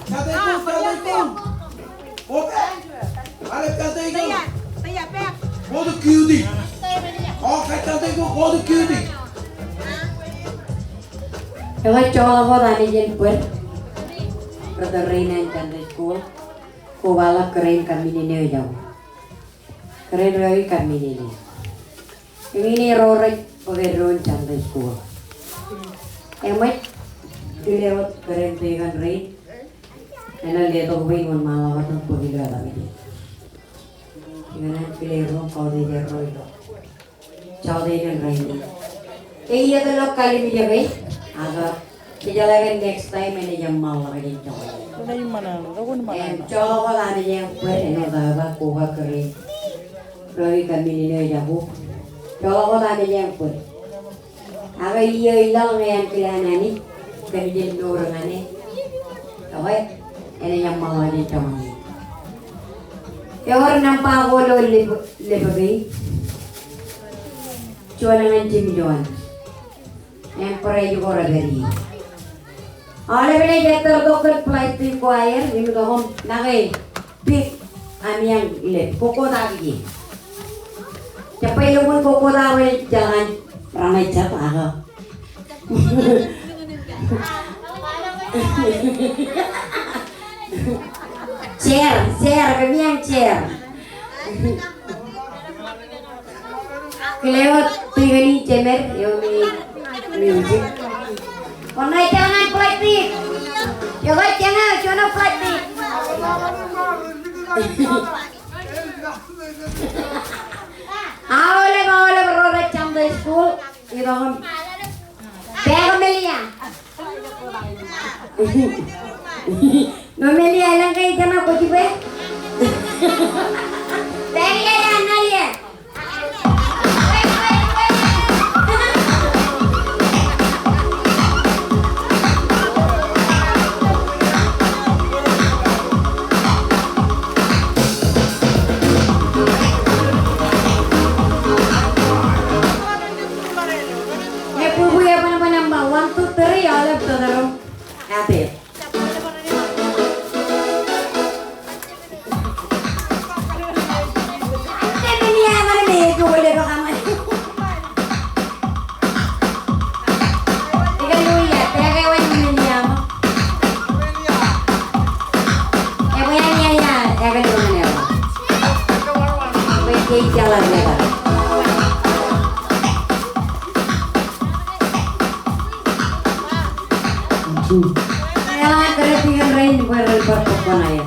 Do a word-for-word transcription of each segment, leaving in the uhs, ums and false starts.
Sunday school, Sunday school. Go back. Alep Sunday school. Go to Q T. Okay, Sunday school, go to Q T. Ekwe joḷọk wōt Anij en bōd ri tōl rein an Sunday school, kobaḷọk kōrā in kaṃṃan in eo ej aō. Kōrā in ro eo kaṃṃan in eo. Eñin ro rej bōk eddoin Sunday school. Eṃōj, kile wōt kōrā in tōl rein. Enaaj letok bwe in wōnṃaanḷọk wōt im bōk ilo etan in. Eñin an kile ro kautiej erro ilo jọteen in rainin. Ke iiet ilo kallimjeke, ak ke jeḷā ke next time enaaj eṃṃanḷọk jān joñan. Im joḷọk wōt Anij en bōd āinwōt aō ba koba kōrā in ro eo kaṃṃan in eo ej aō. Joḷọk wōt Anij en bōd. Ak iiō ilaḷ ñe en kile an Anij, kōn ijin mour ñan e. Ekwe, enaaj eṃṃanḷọk jān joñan. Ewōr nōṃba ko ilo lep, lepāke. Juon ñan jimjuon. Im prize ko rej pād ie. Aolep ṇe ej ettōr tok kōn plastic ko aer, im itok im make pik ami ej lep, kokkota kōj. Jab bar lukkuun kokkota bwe jen jeḷā ñan raṇe jab ak. Chair, chair, kōmij chair. Kile wōt tikōn in jemed eo me music. Kwōn jeḷā ñan plastic. Eo kwōj jeḷā, juon plastic. Aolep, aolep ro rej Sunday school. Itok im. Pād ko Melia. Ṇo Melia, elōñ ke ijjab kwōj jipañ? Pād ie, ṇa ie. Ebubu eban, eban nōṃba one, two, three, aolep tōtōro. Ate. Eḷaññe kōrā tikōn rein bwe ren bar bōk koṇaer.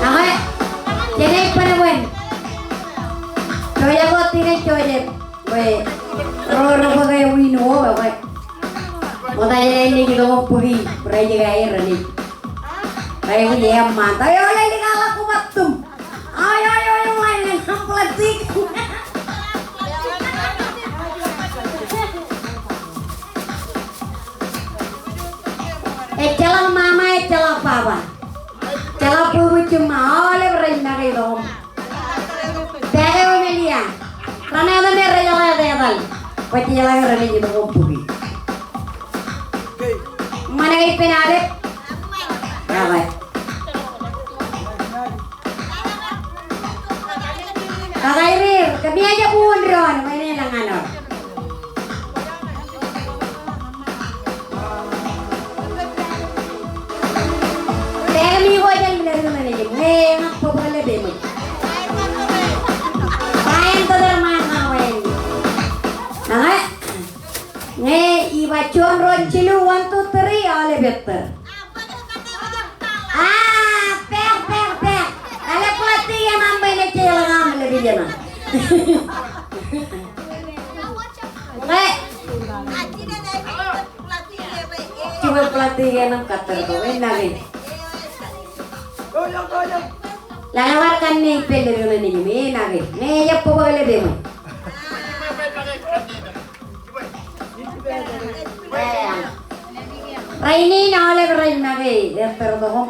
Ak, jenaaj bōnbōn. Jojak wōt tikōn Joseph bwe ro rej bōk e win ko, bwe ṃokta jenaaj itok im bōki prize ko aer renaaj. Rej bōki eṃṃaan. Ta eo ḷe likḷọk koṃ bar tum. Aō, aō, aō, aō, aō, aō, plastic. Ejjeḷọk mama, ejjeḷọk baba. Ejjeḷọk bubu, jiṃṃa, aolep rej make itok. Pād eo Melia. Raṇe eo me rejeḷā etetal. Bwe jejeḷā ke renaaj itok im bōki. Ṃanake ippān aolep. Bye bye. Kakairir, kōmij jab unin doon, bwe en lañ ñan wōt. Pād eo me ej ko jān ilo ri ṇe ṇe, ñe eñak bōkbōk lepād eṃōj. Ba en tōtōr ṃaan ña bwe en. Ñe, ñe ij ba juon ruo jilu, one, two, three, aolep ettōr. Ah, pek, pek, pek. Eḷap plastic eṇ aṃ bwe en jeḷā ñan lepād eṇ. Ñe. Jibwe plastic eṇ aṃ kattōr tok, eṇ nake. Lale bar kanne ippān lepād eṇ, eṇ nake. Ñe ejab bōkbōk lepād eṃōj. Rainin aolep rej make ettōr tok.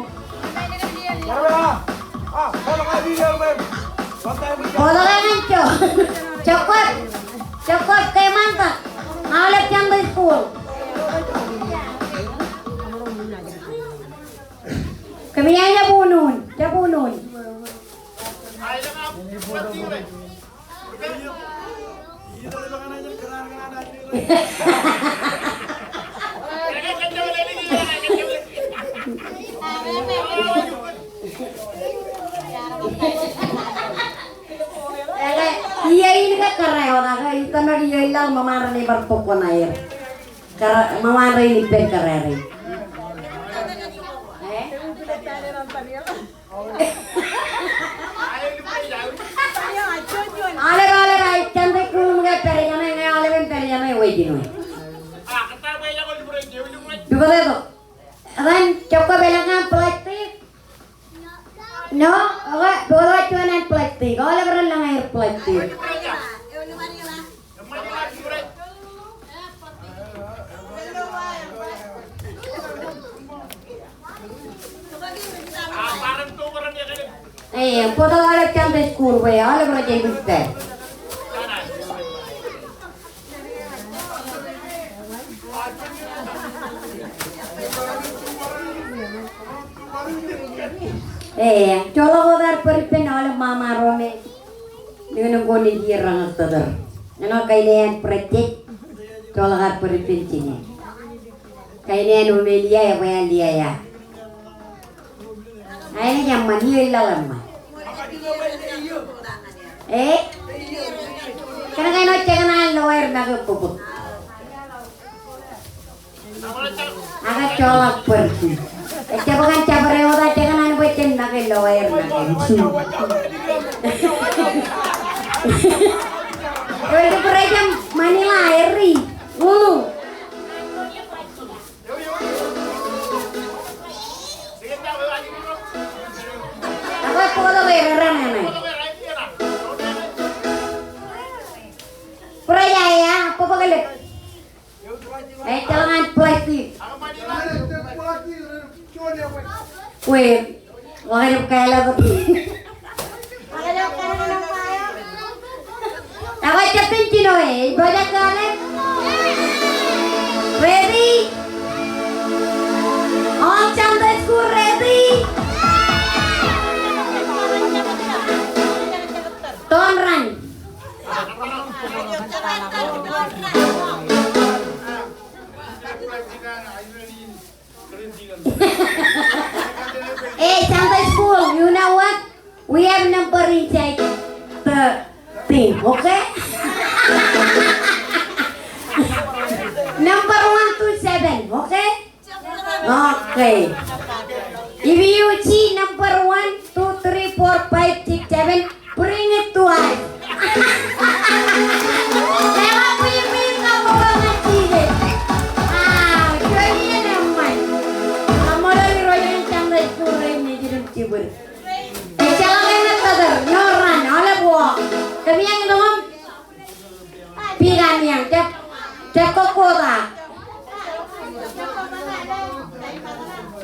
Bōktok ñan Jo-, Jokot, Jokot Kemanta, aolep Sunday school. Ṃōṃaan raṇe bar bōk kuṇaer. Kar-, ṃōṃaan raṇe ippān kōrā rein. Eh? Aolep, aolep, aolep, Sunday school ṃōk pād ijeṇe, ñe aolepen pād ijeṇe, wōj in wōj. Pukot eto. Etan, jab kab elōñ an plastic? No, okay, bōktok juon an plastic. Aolep ren lōñ aer plastic. Eo, bōktok aolep Sunday school bwe aolep rej aikuj pād. Eo, joḷọk wōt ad bar ippān aolep ṃaṃa ro me. Nōnōn ko nejin reñak tōtōr. Ñan kain an Brejej, joḷọk ad bar ippān jinō. Kain an Omelia, ebwe an Liaia. Aenō eṃṃan, iiō laḷ eṃṃan. Eh? Kōnke āinwōt jekōṇaan lo aer make bōbōt. Ak joḷọk bōrki. Ejjab kaṇ jabdewōt, ak jekōṇaan bwe jen make lo aer make. Eo, ej bōrki, Manila, Eri, Ngulu. Ak bōktok er, er, er, er. Bōrki, eo, bōkbōk ḷọk. Ejjeḷọk an plastic. Kwe, wakajab kālọt. Ak ejjab pen jino e, ej bōjak kālọt. Ready? All Sunday school ready? Don't run. Hey, Sunday school, you know what? We have number inside the thing, okay? Number one to seven, okay? Okay. If you see number one, two, three, four, five, six, seven, bring it to us. Eḷap bwe ippān kaṃṃoolol ñan Jisōs. Ah, juon iien eṃṃan. Kaṃṃoolol Irooj ñan Sunday school rein nejid im jibwid. Ejjeḷọk eñin tōtōr, no run, aolep walk. Kōm iiō ñan tok im pick an iiō, jab, jab kōkkotak.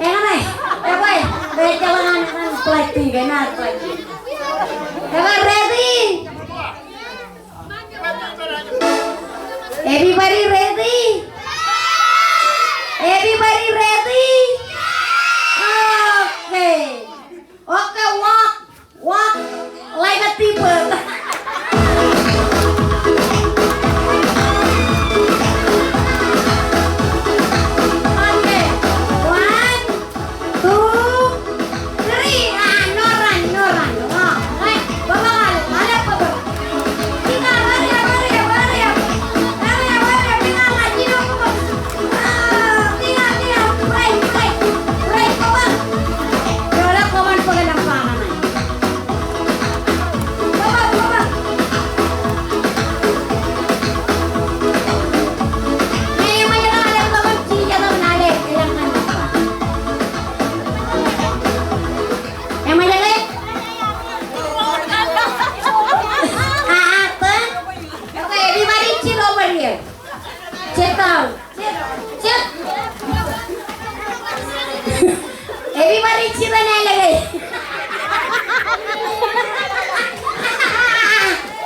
Eñin e, ebwe, ejjeḷọk an, an plastic, enaaj plastic. Ebwe, ready? Everybody ready? Everybody ready? Okay. Okay, walk, walk like a tipper. Okay, one, two, three. Ah, no run, no run. Ah, okay. Baba, baba, baba. Eṃōj ke? Ah, ah, tōn? Okay, everybody sit over here. Sit down. Sit. Sit. Everybody sit down, ālọke.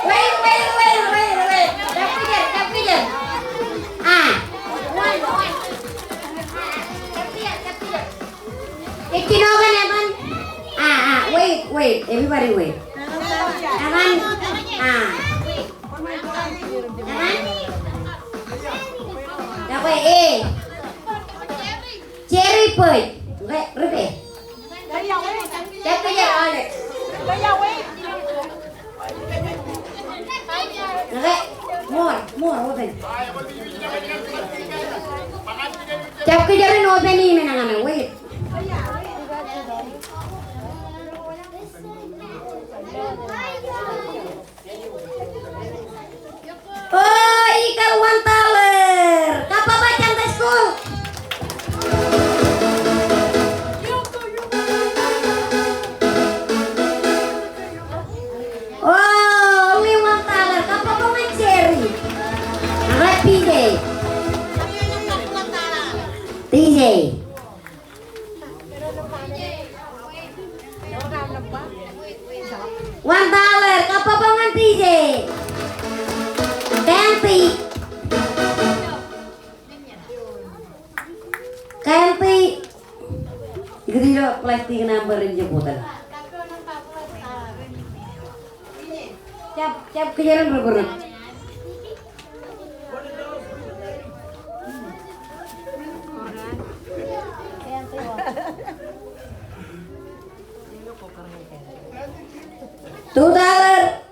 Wait, wait, wait, wait, wait. Jab kijer, jab kijer. Ah. Jab kijer, jab kijer. Ej jino kōn etan. Ah, ah, wait, wait. Everybody wait. Etan. Ah. Etan. Jab, eh. Jerry bwe. Okay, ripe. Jab kijer, Alex. Okay. More, more, open. Jab kōjro in open e men ñan e, wait. O, ikar one dollar. Kabbokbok Sunday school. O, only one dollar. Kabbokbok ñan Jerry. Ak P J. P J. One dollar, kabbokbok ñan P J. Candy. Candy. Ikōt ilo plastic number in je bottle. Jab, jab kōjro in ri-bōro. Two dollar.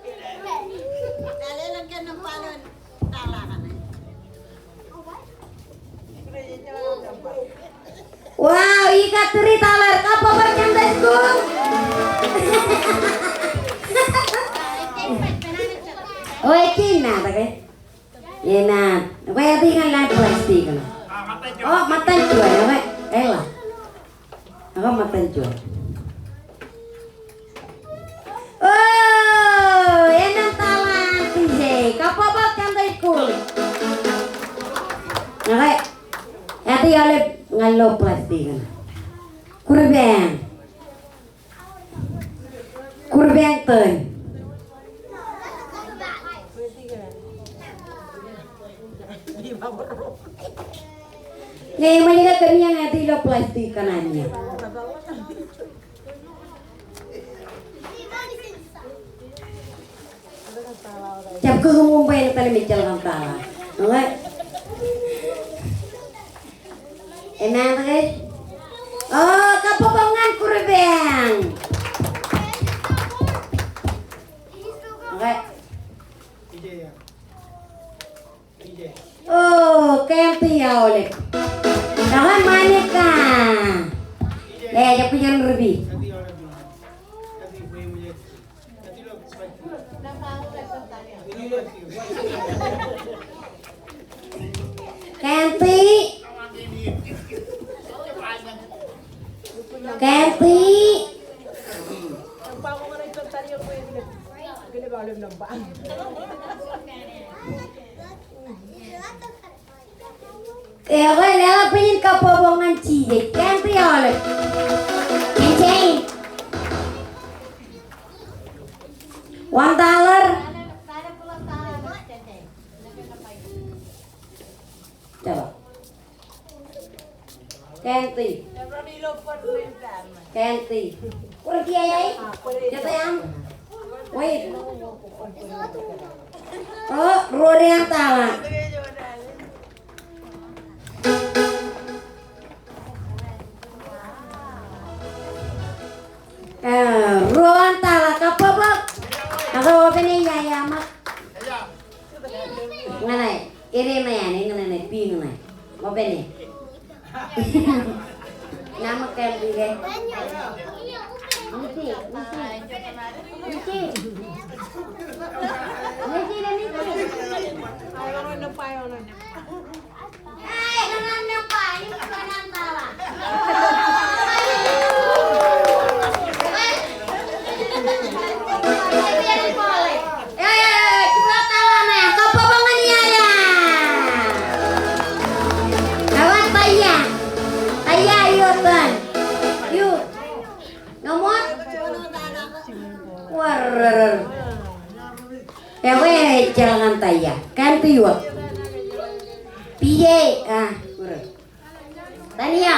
Wow, ikar three dollar. Kabbokbok Sunday school. O, ej kōmaat ke? Enaaj. Ekwe, ej kōmaat plastic ṇe. O, ṃōttan juon, ekwe. Eḷap. Ekwe, ṃōttan juon. O, enaaj tala P J. Kabbokbok Sunday school. Ekwe. Ej aolep ñan lo plastic ṇe. Kurbeañ. Kurbeañ tōn. Ñe eṃōj ke kōmij ña ej ilo plastic kaṇ an ña. Jab kōṃṃan bwe en tōl im ejjeḷọk tala. Okay. Enaaj ke? O, kabbokbok ñan Kurbeañ. Okay. O, Candy aolep. Ekwe, Monica. E, jab kōjro in rūpij. Candy. Candy. Ekwe, leḷọk bwijin kabbokbok ñan Jijej. Candy aolep. Jijej. One dollar. Jaba. Candy. Candy. Kwōj kiiō e? Jete aṃ? Wait. O, ruo eṇ tala. E, ruo eṇ tala, kabbokbok. Ak open e ia, ia ṃōk. Ñan e, ere ṇe an e, ñan e, pi ñan e. Open e. Naan ṃōk Candy ke. Misi, misi. Misi. Misi, misi. Ekwe, ejjeḷọk an Taiya. Candy wōt. P J, a, wōr. Tania.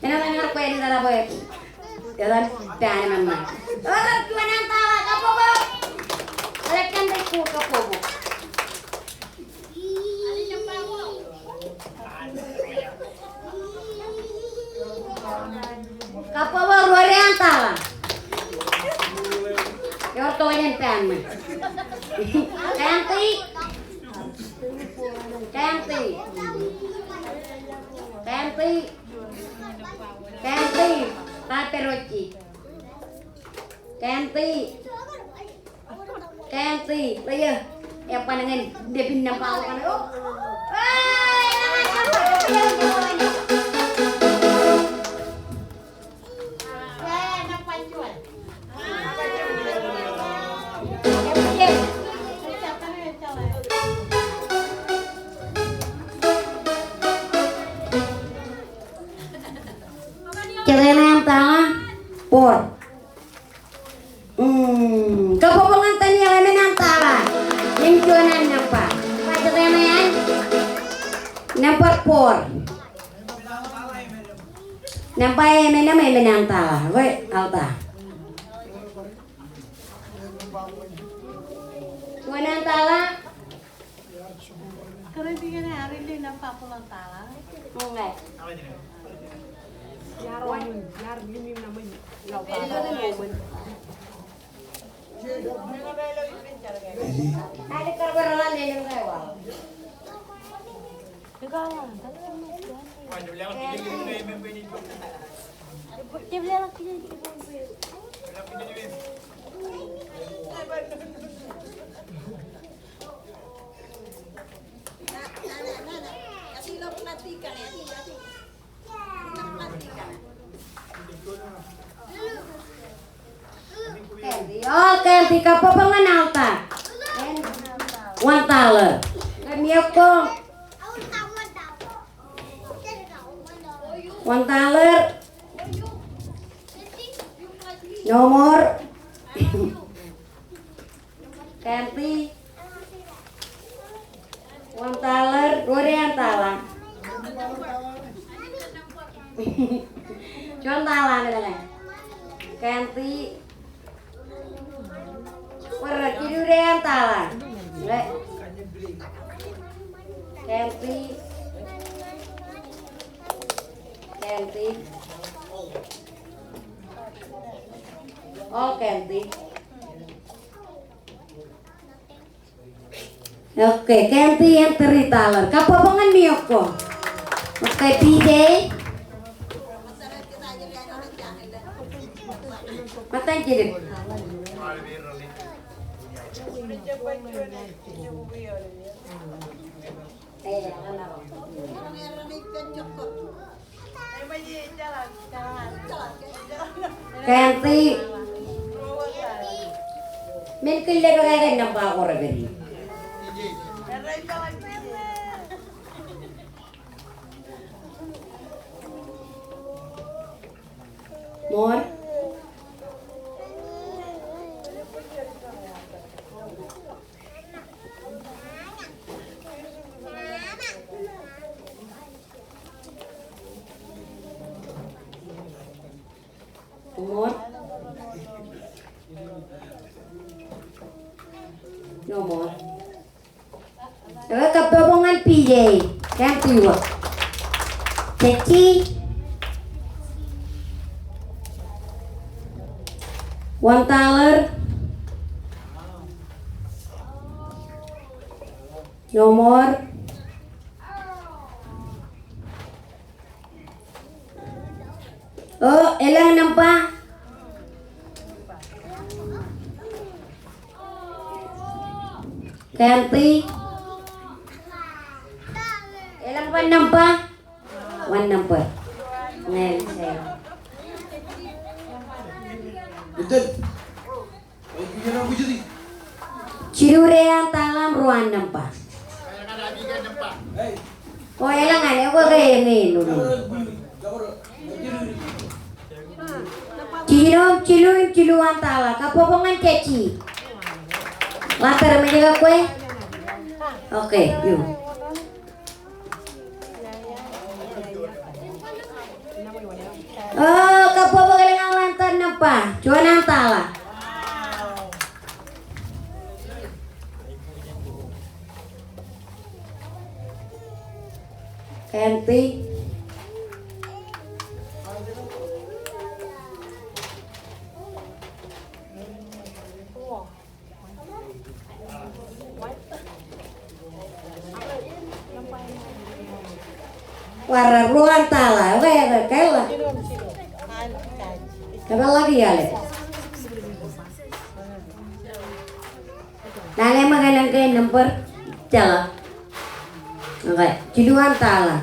Enaaj ñan kwe enaaj bwe. Etan pān eṃṃan. Ewōr juon an tala, kabbokbok. Ewōr Candy ko, kabbokbok. Kabbokbok ruo eṇ tala. Ewōr tokjān pān ṇe. Kenti. Kenti. Kenti. Pateroji. Kenti. Kenti. Ḷeo. Eban ñan depin nōṃba ko kaṇe. O. Jete ṇe an tala? Four. Mm, kab bwe ñan Daniel, emān an tala. Im juon an nōṃba. Ba jete ṇe an? Number four. Nōṃba emān, emān an tala. Bwe, alta. Juon an tala. Kōrā in kōn arin in nōṃba bwe an tala. Ñe. Kenti. O, kenti, kab bwe ñan alta. One dollar. Kōmij ko. One dollar. No more. Kenti. One dollar, ruo dei an tala. Juon tala ṇe. Kenti. Bwe rej jilu dei an tala. Kenti. Kenti. O, kenti. Okay, kenti en three dollar. Kab bwe ñan mi ko. Okay, P J. Ṃōttan jidik. Kenti. Men kōn ḷeo eo ej nōṃba ko rej pād ie. More. More? No more. Ekwe, kab bwe ñan P J. Kab bwe. Jeje. One dollar. No more. O, elōñ nōṃba? Kenti. Elōñ ban nōṃba? One number. Ñe, ñe. Jilu dei an tala im ruo an nōṃba. O, elōñ an, ekwe ke eñin, eñin. Jilu, jilu, jilu an tala. Kab bwe ñan Jeje. Ḷater, mejān ke kwe? Okay, you. O, kab bwe ke elōñ an tala nōṃba, juon an tala. Kenti. Bar ruo an tala, okay, okay, kōḷḷā. Kōpeḷḷọk iaḷ e. Lale ṃōk elōñ ke number jeḷā. Okay, jilu an tala.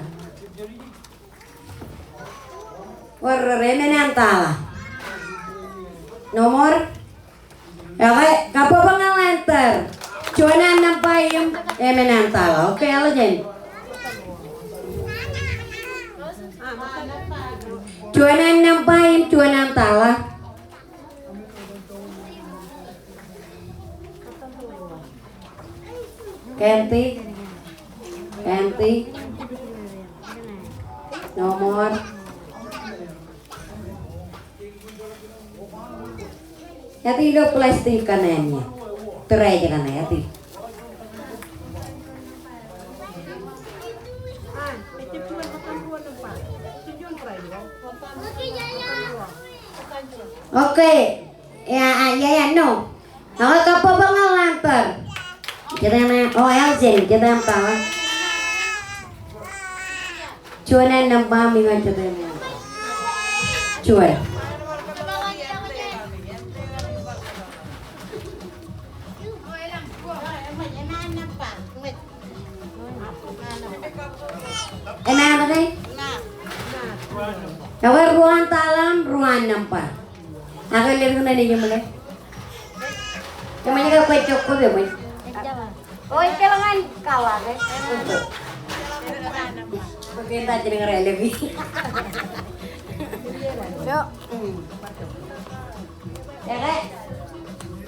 Bar emān an tala. No more? Okay, kabbokbok ñan ḷain third. Juon an nōṃba im emān an tala. Okay, eḷaññe. Juon an nōṃba im juon an tala. Kenti. Kenti. No more. Eti ilo plastic kaṇe āinwōt. Tōre ej kaṇe eti. Okay. Ia, ia, ia, no. Ak kabbokbok ñan ḷain third. Jete ṇe, o, Elgin, jete ṇe tala. Juon an nōṃba im juon an tala. Juon. Eṃṃan ṇe? Ewi ruo an tala im ruo an nōṃba? Ak ḷe ri kōn ej eṃṃan ṇe? Eṃṃan ke kwōj jokwe eṃṃan? O, ejjeḷọk an kōḷḷā ke? Okay, ta jilñan rej lebi. Eke.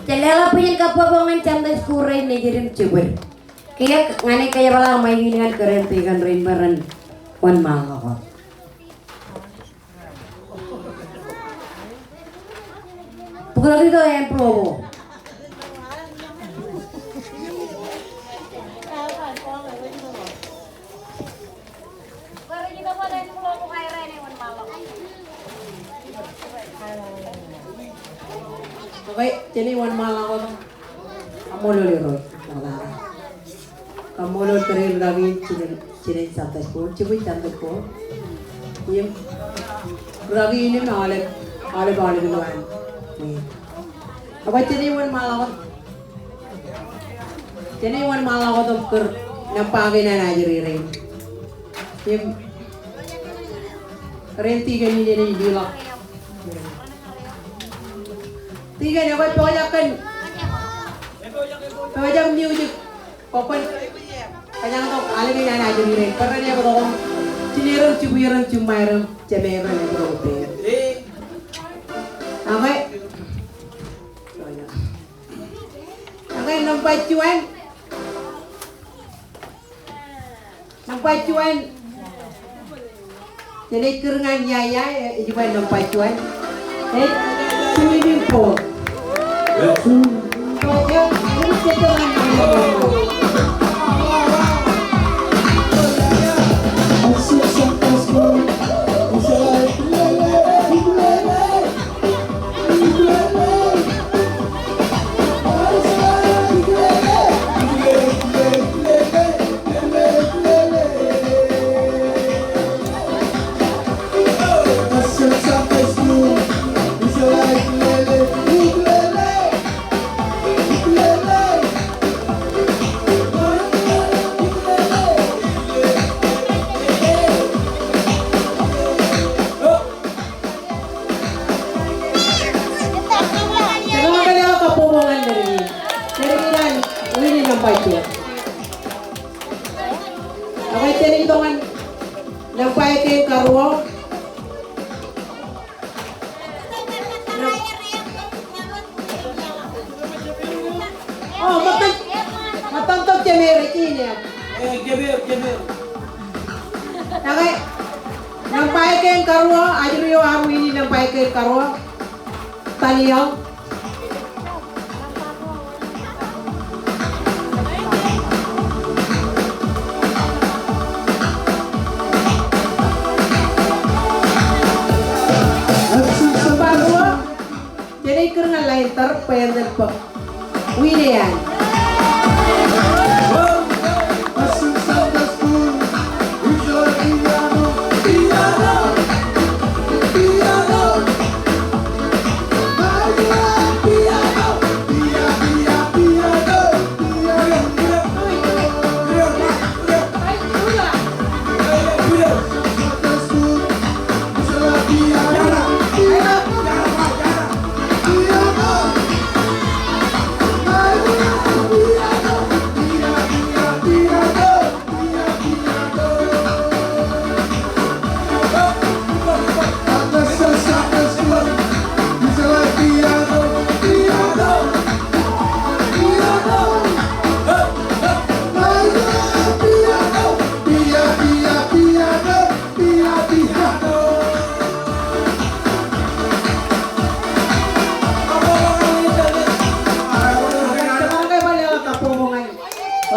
Jen leḷọk bwijin kabbokbok ñan Sunday school rein nejid im jibwid. Kiiō ñan e kōjepḷaak ṃaik in ñan kōrā in tikōn rein bwe ren wōnṃaanḷọk wōt. Bōk tok ito envelope. Okay, jenaaj wōnṃaanḷọk wōt. Kaṃṃoolol Irooj. Kaṃṃoolol kōrā in rūkaki in, jinen, jinen Sunday school, jibwid Sunday school. Im rūkaki in im aolep, aolep, aolep ilo an. Im. Ak jenaaj wōnṃaanḷọk wōt. Jenaaj wōnṃaanḷọk wōt im kūr nōṃba kein an ajri rein. Im kōrā in tikōn in enaaj leḷọk. Tikōn, ekwe pojak kōn, pojak music. Kwō kwōn kōjañtok aḷ kein an ajri rein. Bwe ren ej bōk tok jineer im jibwier im jiṃṃaer im jemāer ren ej bōk tok. Okay. Okay, nōṃba juon. Nōṃba juon. Jenaaj kūr ñan Yaya, ej ba nōṃba juon. Ej swimming pool. Kōn ke kabbokbok ñan leddik in. Leddik in an wini nōṃba juon. Ak jen itok ñan nōṃba kein karuo. O, ṃōttan, ṃōttan tok jemāer ej in e. Okay. Nōṃba kein karuo, ajri eo ar wini nōṃba kein karuo. Taniel. Nōṃba ruo, jenaaj kūr ñan ḷain third bwe en bōk wini eo an.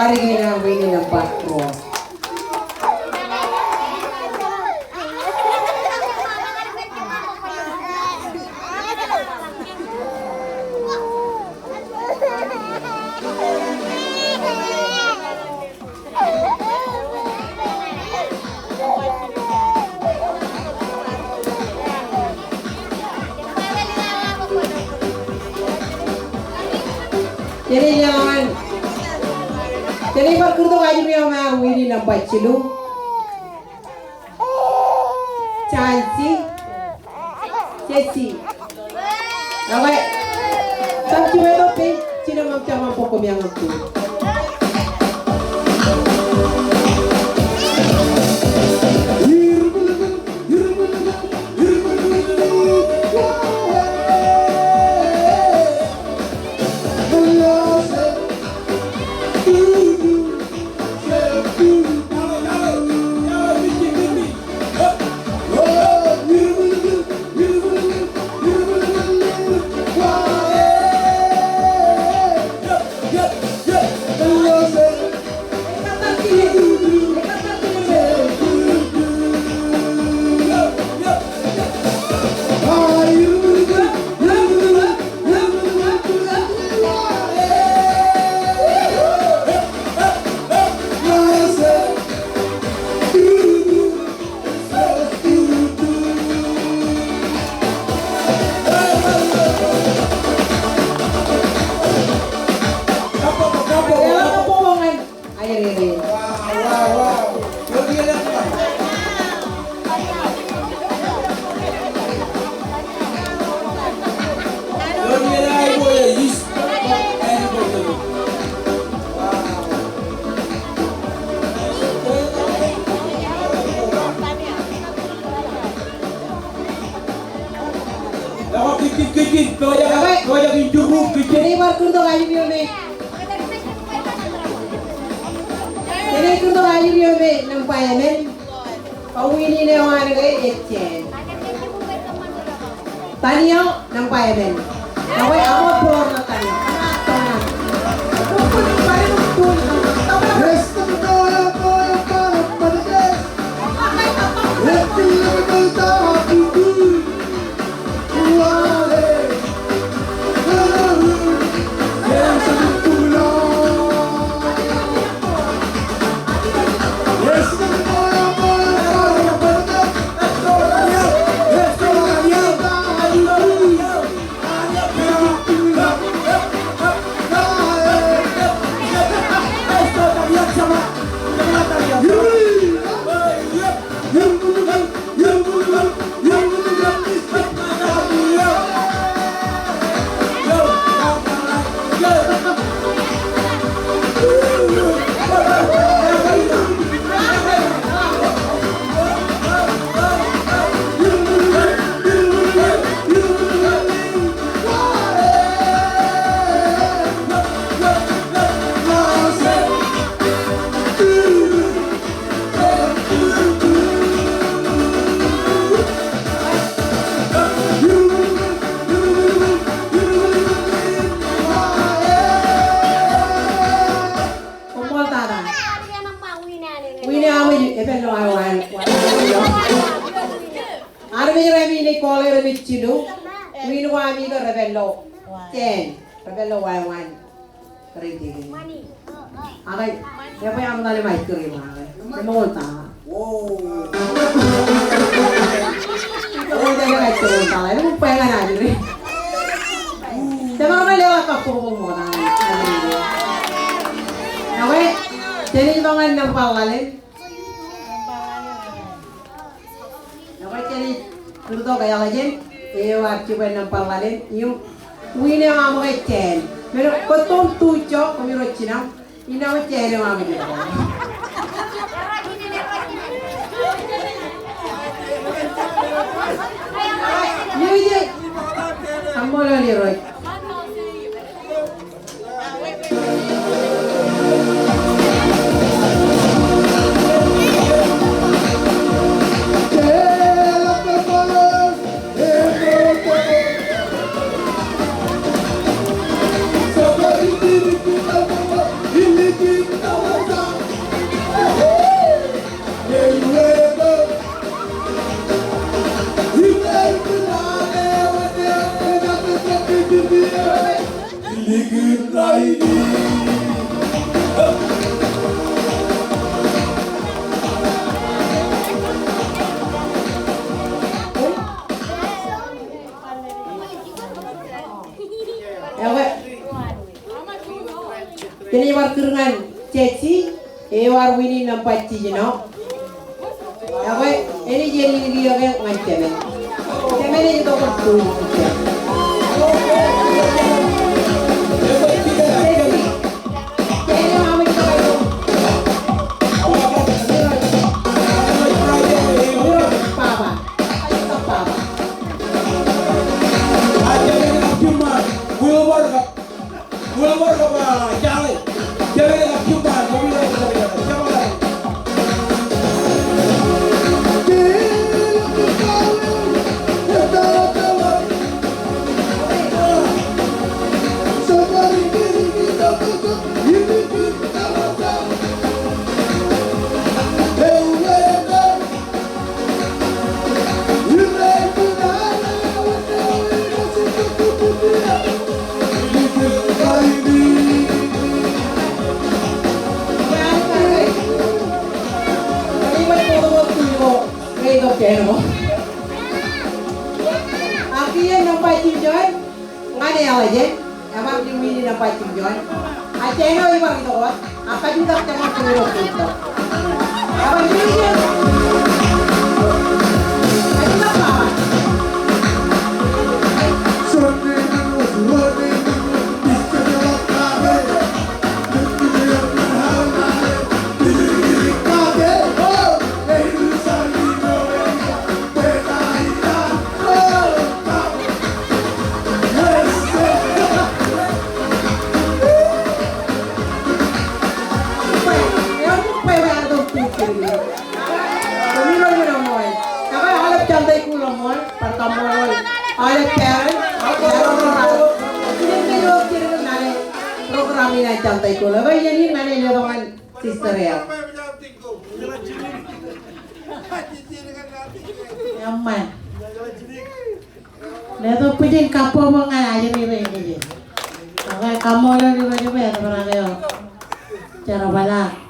Ālikin an wein in nōṃba ruo. Jenaaj, jenaaj bar kūrtok ajri eo ṃaan wein in nōṃba jilu. Jansi. Jesi. Ekwe, jab jipeto peiṃ, jino ṃōk jab ṃōk bōk koṃ iọkwe. Jenaaj bar kūrtok ajri eo me. Jenaaj kūrtok ajri eo me nōṃba emān. Bwe wein in eo an ke ej jān Taniel nōṃba emān. Ekwe, aṃ bar bōk ṇe Taniel. Koṃṃool tata. Wiin eo aṃ ej epād ilo awa, awa. Armej rein ej kọọle rein ej jilu. Wiin ko ami ke rej pād ilo ten, rej pād ilo wāween. Kōrā ej kōn. Ak, ebwe aṃ tale ṃae kōrā ṃae. Eṃool tata. Eṃool tata, eṃool tata. Eṃool bwe ñan ajri. Jemaroñ lewōj kabbokbok ṃokta. Ekwe, jenaaj bar ñan nōṃba ḷalem. Ekwe jenaaj kūrtok eḷaññe eo ar jibwe nōṃba ḷalem im wiin eo aṃ ke jān. Men eo kōttoon tuj eo koṃiro jinaṃ. Innām eo jān eo aṃ ke. Irooj. Kaṃṃoolol Irooj. kūr ñan Jesse, eo ear win-i nōṃba jiljino. Ekwe, enaaj iien in kiiō ke ñan Jemān. Jemān ej itok wōt tuj. Jesse. Jesse, aṃ itok. Baba. Baba. Ak iien nōṃba jiljino ñan eḷap ej, ebar win-i nōṃba jiljino. Ak ejjeḷọk ej bar itok wōt, ak kajutak jeṃḷọk jiljino. Ebar win-i. Kajutak baba. Program in an Janta Eagle. Ekwe, iien in ñan e letok ñan Sister Eagle. Eṃṃan. Letok bwijin kabbokbok ñan ajri rein kōj. Ekwe, kaṃṃoolol Irooj bwe etōprak eo. Jerbal ak